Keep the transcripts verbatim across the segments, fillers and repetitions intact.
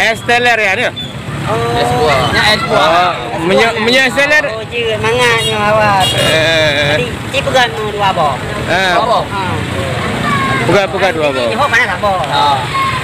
Es teler ya ni? Oh. Es buah. Nyan es buah. Oh, meunyoe, meunyoe es teler? Oh, cik, mangat nyoe awak. Eh. Tadi, cik peugah nyoe dua boh. Eh. Dua boh. Ha. Peugah, peugah dua boh. Nyoe mana saboh? Ha.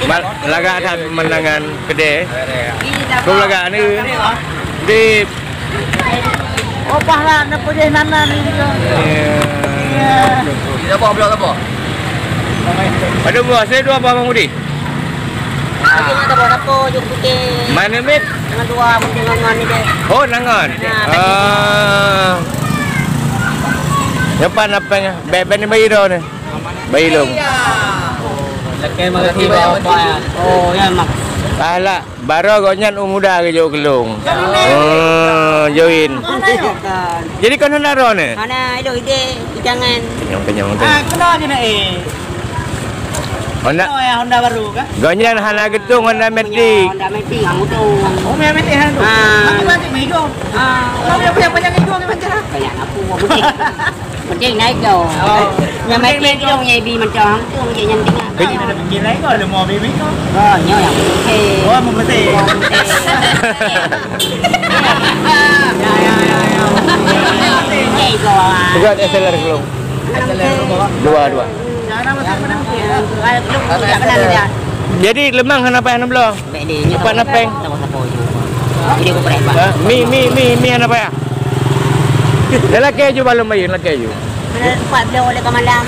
Mal-, lagak that menangan kedai. Iya. Kau lagak ni. Di Oh, pahala na peudeh nana ni. Ya. Iya. Di dapur, belah dapur. Ada buah, saya dua buah Bang Budi. Lagi nak dapur-dapur, jok putih. Mana, Mit? Dengan dua, mungkin dengan ni deh. Oh, nangon. Nah, ah. Depan apa ya? Bek-bek ni bayi dah ni. Bayi long. Lakée mengerti bapak. Oh, ya, Mak. Pahala. Barô gobnyan u muda geujok keu lôn. Oh, join. Jadi kon Honda droeneuh? Hana, idong ideh, ijangan. Kenyang, kenyang, kenyang. Ah, kena je nak, eh. Honda. Kena ya, Honda baru kan? Gobnyan hana geutung Honda Matic. Honda Matic, ah, mutung. Oh, Honda Matic hana tu. Ah. Tapi banyak mego. Ah. Kalau dia punya banyak mego ni macam mana? Banyak ngapu, bukan. Penting naik tu. Oh. Nyang mati naik tu, nyang ibi macam tu, nyang tengah. Kena ada fikir lain kau, ada mau bibi kau. Oh, nyoe nyang penting. Oh, mau penting. Ya, ya, ya, ya. Penting kau, ah. Pegang S L R dulu. Dua, dua. Jadi lemang hana payah enam belas. Empat napeng. Ha, mi, mi, mi, mi hana payah. Dah lakée ju balom bayeue, lakée ju. Mana tempat beliau oleh ke malam.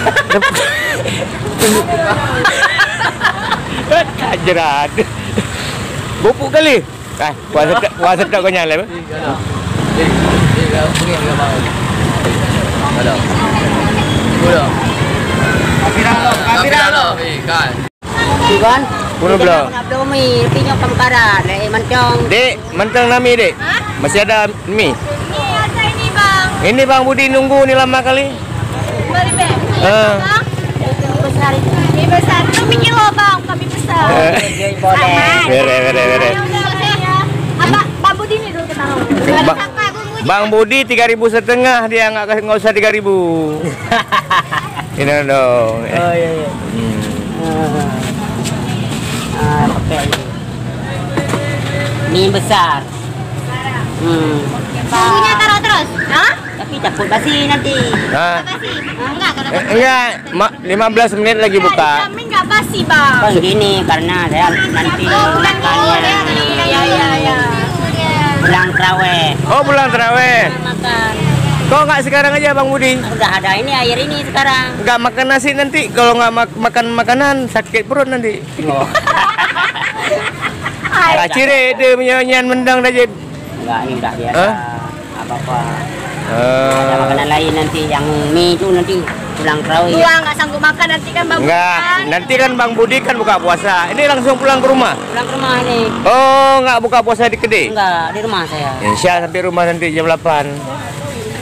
Jerat. Bupuk kali. Ah, puasa tak, puasa tak kau nyala. Halo. Halo. Halo. Ikan. Iban? Pun belum. Nak belum mi, tapi nyoe pemekara, eh, mantong. Dek, mantong nami, Dek. Hah? Masih ada mi. Ini ada ini, Bang. Ini Bang Budi nunggu ni lama kali. Beli, Bang. Eh. Bang. Besar itu. Ini besar. Itu mikir lo, Bang, kami besar. Eh. Sama. Bere, bere, bere. Apa? Bang Budi ni dulu ketahui. Ba-, Bang Budi tiga ribu setengah dia, nggak, nggak usah tiga ribu. Ini dong. Oh, iya, iya. Hmm. Ah. Ah, pakai ini. Mi besar. Hmm. Bumbunya taruh terus? Hah? Tapi takut basi nanti. Ha? Basi? Enggak, kalau eh, enggak. Ma-, lima belas menit lagi buka. Dijamin nggak basi, Bang. Kan gini, karena saya nanti makannya. Oh, bulan, oh, ya, ya, ya, ya. Bulan terawih. Oh, bulan terawih. Makan. Kok nggak sekarang aja, Bang Budi? Udah ada ini, air ini sekarang. Nggak makan nasi nanti, kalau nggak mak-, makan makanan, sakit perut nanti. Oh. Ah, ciri dia punya nyan mendang dah je. Enggak, ini udah biasa. Hah? Apa-apa. Eh. Ada makanan lain nanti, yang mi tu nanti pulang terawih. Dua nggak sanggup makan nanti kan, Bang Budi. Enggak, nanti kan Bang Budi kan buka puasa. Ini langsung pulang ke rumah? Pulang ke rumah ni. Oh, nggak buka puasa di kedai? Enggak, di rumah saya. Insya sampai rumah nanti jam delapan.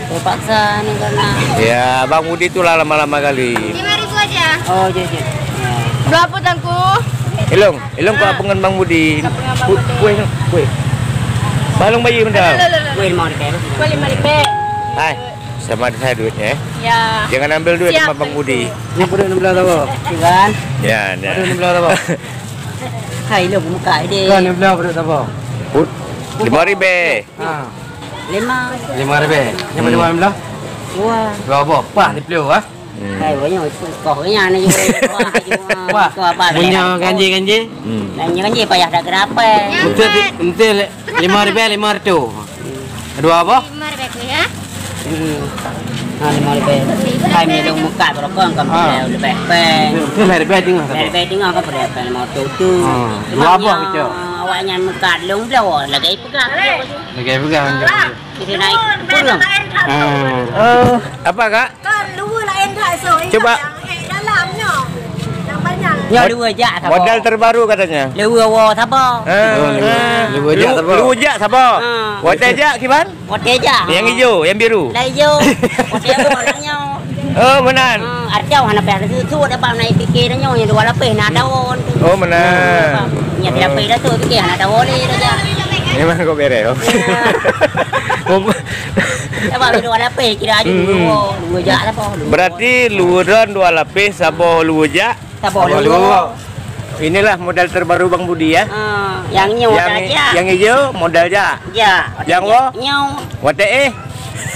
Terpaksa ni karena. Ya, Bang Budi tu lah lama-lama kali. Lima ribu aja. Oh, je, je. Ya. Berapa, Tangku? Ilong, ilong kau apa ngan Bang Budi? Apa ngan Bang Budi? Kuih, kuih. Balong bayi benda. Kuih lima ribèe. Kuih lima ribèe. Hai, sama ada saya duitnya, eh. Ya. Jangan ambil duit. Siap, sama Bang Budi. Ni perut enam belas apa? Kan? Ya, ya. Perut enam belas apa? Hai, lo buka dia. Kan enam belas perut apa? Put-, lima ribèe. Ha. Lima. Lima ribèe. Nyang Hmm. dua belas? Dua. Dua boh. Pah di Pluh, ah. Hmm. Hai, banyak koh nya ni. Wah, Wah, koh apa? Punya ganjil-ganjil. Hmm. Dan nya ganjil payah tak kenapa. Betul, betul. Lima ribèe lima ratus. Dua apa? Lima ribèe kuih, ya? Hmm. Ha, lima ribèe. Hai, ni dong muka berokong kan, Ah. Lebih peng. Betul, lima ribèe tengah, Lebih peng tengah kan, pada peng lima ratus tu. Ah. Dua apa Maknya, kecil? Awak nyan muka dong bloe, lagi pegang. Lagi pegang. Kita naik turun. Ah. Eh, apa, Kak? Kan luwa laén that, so, Cuba. Yang hek dalam nyoe. Yang panjang. Nyoe Mod-, luwa jak saboh. Modal terbaru katanya. Luwa wo saboh. Ah, Oh, luwa, ah. luwa jak Lu-, saboh. Luwa jak saboh. Ah. Watèe jak kiban? Watèe jak. Yang hijau, yang biru. Lah hijau. Watèe wo orang nyoe. Oh, meunan. Ah, arti awak hana payah susu dapat naik fikir nyoe yang dua lapis nak daun. Oh, meunan. Nyak lapis dah tu fikir hana daun lé dah jak. Memang kau bereh. Ya. Dapat dua lapis kira aja Hmm. dua, dua jak saboh. Berarti luwa droen dua lapis, saboh luwa jak. Saboh luwa. Inilah modal terbaru Bang Budi, ya. Ah, yang nyoe Yang, modal jak. Yang hijau modal jak. Jak. Yang wo? Nyoe. Watèe eh.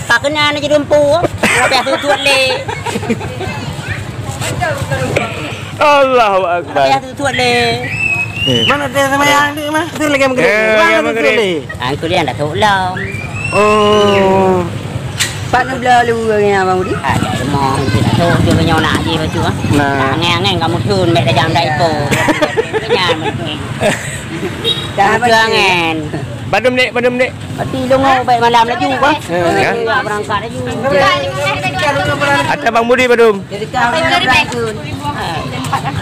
Tak kena nak jadi empu. Tapi aku tuat le. Allahu Akbar. Tapi aku tuat le. Eh. Mana dia sama yang ni mah? Tu lagi maghrib. Eh, Mana yang tu maghrib. Tuat le? Angku dia dah tuat lom. Oh. Pat ni bela lu dengan Abang Budi? Ada rumah kita tu, tu punya nak je betul ah. Nah. Angin-angin kamu tu, mek dah jam dah ipo. Kenyang betul. Dah Betul angin. Padum dek, padum dek. Pati lu ngau baik malam laju bah. Ya. Berangkat laju. Ada Bang Budi padum.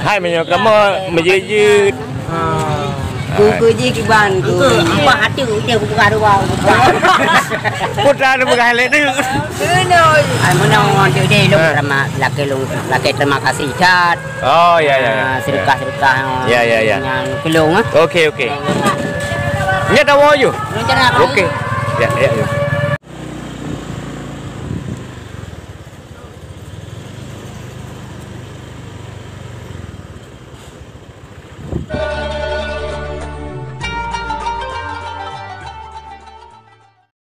Hai meunyoe kamoe meujeuet-jeuet. Ku, ku ji kiban ku. Ku, empat hati dia ku buka dua. Putra ada peugah lé tu. Ai meunyoe tu deh lu terima lakée lu lakée terima kasih cat. Oh ya ya. Ah, sedekah-sedekah. Ya ya ya. Yang kelung ah. Okey okey. Nya tawa ju. Rencana apa? Okey. Ya ya ya.